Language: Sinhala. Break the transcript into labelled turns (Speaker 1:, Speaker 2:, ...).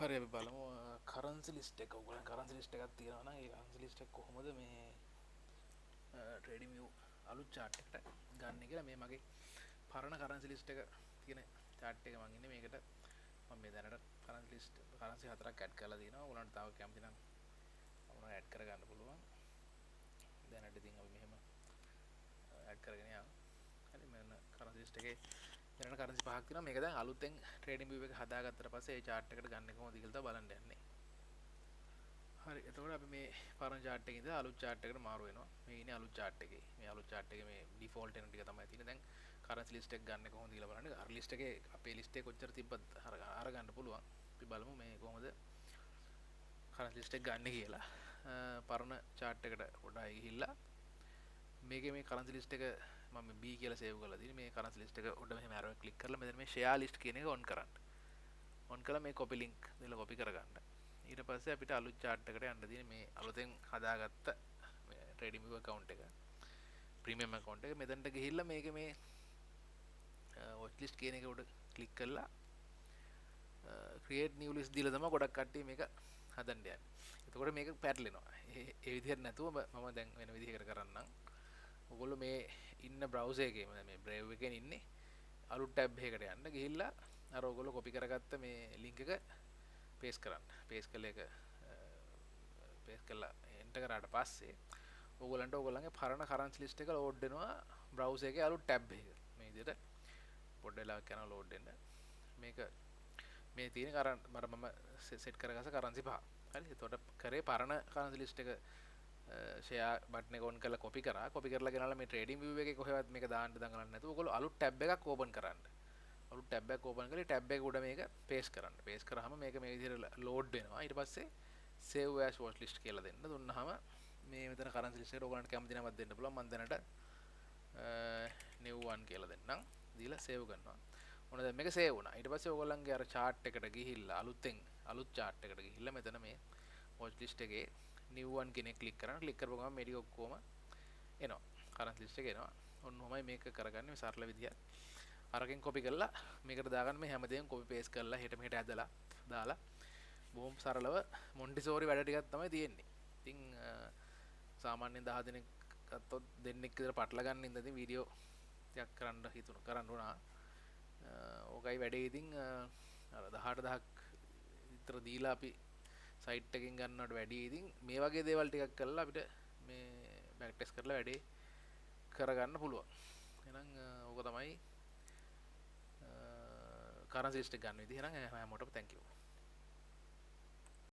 Speaker 1: හරි, අපි බලමු කරන්සි ලිස්ට් එක. ඔයගොල්ලන් කරන්සි ලිස්ට් එකක් තියෙනවා නම් ඒ කරන්සි ලිස්ට් එක කොහොමද මේ ට්‍රේඩින් view අලුත් චාට් එකට ගන්න කියලා. මේ මගේ පරණ කරන්සි ලිස්ට් එක තියෙන චාට් එක මං ඉන්නේ. මේකට මම මේ දැනට කරන්සි ලිස්ට් කරන්සි හතරක් ඇඩ් කරලා තියෙනවා. ඔයගොල්ලන්ට තව කැමති නම් මොනවා ඇඩ් කරගන්න පුළුවන්. දැනට ඉතින් අපි මෙහෙම ඇඩ් කරගෙන යමු. හරි, මෙන්න කරන්සි ලිස්ට් එකේ දැනට කරන්සි පහක් තියෙනවා. මේක දැන් අලුතෙන් ට්‍රේඩින් view එක හදාගත්තට පස්සේ ඒ චාට් එකට ගන්න කොහොමද කියලා තමයි බලන්න යන්නේ. හරි, එතකොට අපි මේ පරණ චාට් එකේ ඉඳලා අලුත් චාට් එකට මාරු වෙනවා. මේ ඉන්නේ අලුත් චාට් එකේ. මේ අලුත් චාට් එකේ මේ ඩිෆෝල්ට් එන ටික තමයි තියෙන්නේ. දැන් කරන්සි ලිස්ට් එක ගන්න කොහොමද කියලා බලන්න. අර ලිස්ට් එකේ අපේ ලිස්ට් එකේ කොච්චර තිබ්බත් අර ගන්න පුළුවන්. අපි බලමු මේ කොහොමද කරන්සි ලිස්ට් එක ගන්න කියලා. පරණ චාට් එකට පොඩ්ඩක් ගිහිල්ලා මේකේ මේ කරන්සි ලිස්ට් එක මම මේ B කියලා සේව් කරලා තියෙන්නේ. මේ කරන්සි ලිස්ට් එක උඩ මෙහෙම ඇරෝ එක ක්ලික් කරලා මෙතන මේ ෂෙයා ලිස්ට් කියන එක ඔන් කරන්න. ඔන් කරලා මේ කොපි ලින්ක් දීලා කොපි කරගන්න. ඊට පස්සේ අපිට අලුත් චාට් එකට යන්න තියෙන්නේ මේ අලුතෙන් හදාගත්ත මේ ට්‍රේඩින් view account එක. ප්‍රීමියම් account එක. මෙතනට ගිහිල්ලා මේකේ මේ වොච් ලිස්ට් කියන එක උඩ ක්ලික් කරලා ක්‍රියේට් නිව් ලිස්ට් දීලා තමයි ගොඩක් කට්ටිය මේක හදන්න යන්නේ. එතකොට මේක පැටලෙනවා. ඒ විදිහට නැතුව මම දැන් වෙන විදිහකට කරන්නම්. ඔයගොල්ලෝ මේ ඉන්න බ්‍රවුසර් එකේම දැන් මේ Brave එකේ ඉන්නේ අලුත් ටැබ් එකකට යන්න ගිහිල්ලා අර ඔයගොල්ලෝ කොපි කරගත්ත මේ ලින්ක් එක පේස්ට් කරන්න. පේස්ට් කළ එක පේස්ට් කරලා එන්ටර් කරාට පස්සේ ඔයගොල්ලන්ට ඔයගොල්ලන්ගේ පරණ කරන්සි ලිස්ට් එක ලෝඩ් වෙනවා බ්‍රවුසර් එකේ අලුත් ටැබ් එක. මේ විදිහට පොඩ් වෙලාවක් යනවා ලෝඩ් වෙන්න. මේක මේ තියෙන කරන් මර මම සෙට් කරගත්ත කරන්සි පහ. හරි, එතකොට කරේ පරණ කරන්සි ලිස්ට් එක ෂෙයා බටන් එක ඔන් කරලා කොපි කරා. කොපි කරලා ගෙනල්ලා මේ ට්‍රේඩින් view එකේ කොහෙවත් මේක දාන්න දඟලන්නේ නැතුව ඔයගොල්ලෝ අලුත් ටැබ් එකක් ඕපන් කරන්න. අලුත් ටැබ් එකක් ඕපන් කරලා ටැබ් එක උඩ මේක පේස්ට් කරන්න. පේස්ට් කරාම මේක මේ විදිහට ලෝඩ් වෙනවා. ඊට පස්සේ save as watch list කියලා දෙන්න. දුන්නාම මේ මෙතන කරන්සි ලිස්ට් එකට ඔයගොල්ලන්ට කැමති නමක් දෙන්න පුළුවන්. මම දැනට new one කියලා දෙන්නම්. දීලා සේව් කරනවා. ඔන්න දැන් මේක සේව් වුණා. ඊට පස්සේ ඔයගොල්ලන්ගේ අර චාට් එකට ගිහිල්ලා අලුතෙන් අලුත් චාට් එකට ගිහිල්ලා මෙතන මේ watch list එකේ new one කියන එක ක්ලික් කරන්න. ක්ලික් කරපුව ගමන් මේ ටික ඔක්කොම එනවා. කරන්සි ලිස්ට් එක එනවා. ඔන්න ඔහොමයි මේක කරගන්නේ මේ සරල විදිය. අරකින් කොපි කරලා මේකට දාගන්න. මේ හැමදේම කොපි පේස්ට් කරලා හෙට මෙහෙට ඇදලා දාලා බොහොම සරලව මොන්ටිසෝරි වැඩ ටිකක් තමයි තියෙන්නේ. ඉතින් සාමාන්‍යයෙන් 10 දෙනෙක් ගත්තොත් දෙන්නෙක් විතර පටල ගන්න ඉඳන් ඉතින් වීඩියෝ ටිකක් කරන්න හිතුණා, කරන්න වුණා. ඕකයි වැඩේ. ඉතින් අර 18,000ක් විතර දීලා අපි සයිට් එකෙන් ගන්නවට වැඩිය ඉතින් මේ වගේ දේවල් ටිකක් කරලා අපිට මේ බෑක් ටෙස්ට් කරලා වැඩේ කරගන්න පුළුවන්. එහෙනම් ඕක තමයි කරන්සි ලිස්ට් එක ගන්න විදිහ. එහෙනම් හැමෝටම thank you.